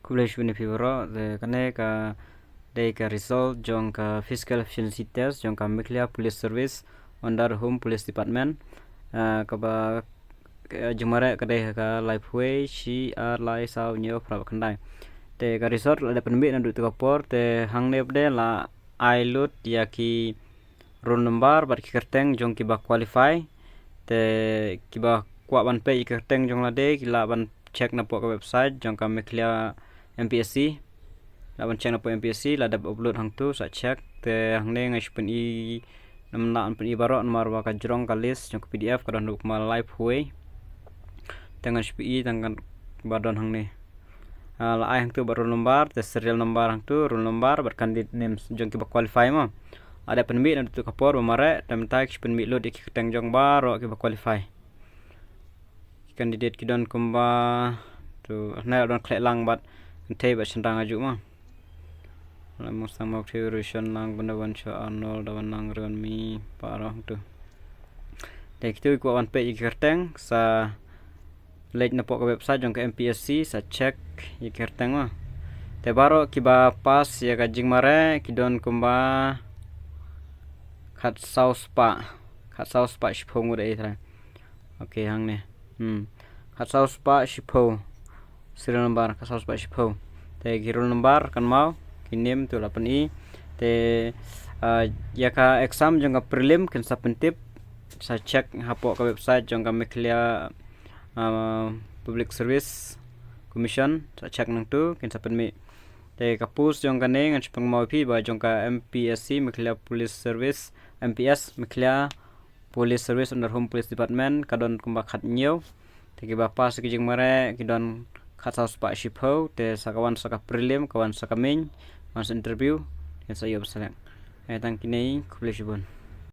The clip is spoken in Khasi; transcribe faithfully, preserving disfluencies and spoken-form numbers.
Khublei shibun ïa phi baroh. Te kane ka dei ka result jong ka physical efficiency test jong ka Meghalaya Police Service under Home Police Department. Ah, kaba ka jingmareh ka dei ha ka laiphew wei, shi, ar, lai, saw, hynñiew, phra, khyndai. Te ka result la dep pynmih naduh kata ka por, te hangne pat de la ai lut ïa ki roll number bad ki kyrteng jong kiba qualify. Te kiba kwah ban peit ïa ki kyrteng jong lade ki lah ban check napoh ka website jong ka Meghalaya M P S C. Lah ban check napoh M P S C, la dep upload hangtu, sa check. Te hangne nga shu pyni, ngam lah ban pyni baroh namar ba ka jrong ka list jong ka P D F ka don ruh kumba laiphew wei. Te ngan shu pyni tang kaba don hangne. Ah, la ai hangtu bad roll number, te serial number hangtu, roll number bad candidate names jong kiba qualify mo. La dep pynmih naduh kata ka por ba mareh, te mynta ki shu pynmih lut ïa ki kyrteng jong baroh kiba qualify. Ki candidate ki don kumba, to, hangne la don khleh lang bad kynthei bad shynrang ajuh mo. Lada Mawsang Mawkthiew, Rishon Lang, Byndawan Shuh, Arnold, Dawan Lang, Rionmi, baroh hangtu. Te kitu ki kwah ban peit ïa ki kyrteng, sa leit napoh ka website jong ka M P S C, sa check ïa ki kyrteng mo. Te baroh kiba pass ïa ka jingmareh ki don kumba khatsaw spah, khatsaw spah shiphew ngut ei trai. Okay, hangne. Hmm. Khatsaw spah shiphew. Serial number khatsaw spah shiphew. Te ki roll number kan maw, ki nym tu la pyni. Te, ah, ïa ka exam jong ka prelim kin sa pyntip, sa check hapoh ka website jong ka Meghalaya, ah, Public Service Commission, sa check nangtu kin sa pynmih. Te ka post jong kane ngan shu pynmaw ïa phi ba jong ka M P S C, Meghalaya Police Service, M P S, Meghalaya Police Service under Home Police Department, ka don kumba khathynñiew. Te kiba pass ïa ka jingmareh ki don khatsaw spah shiphew, te sa ka wan sa ka prelim, ka wan sa ka main, wan sa interview, kin sa ïoh ban select. Eh, tang kine, khublei shibun.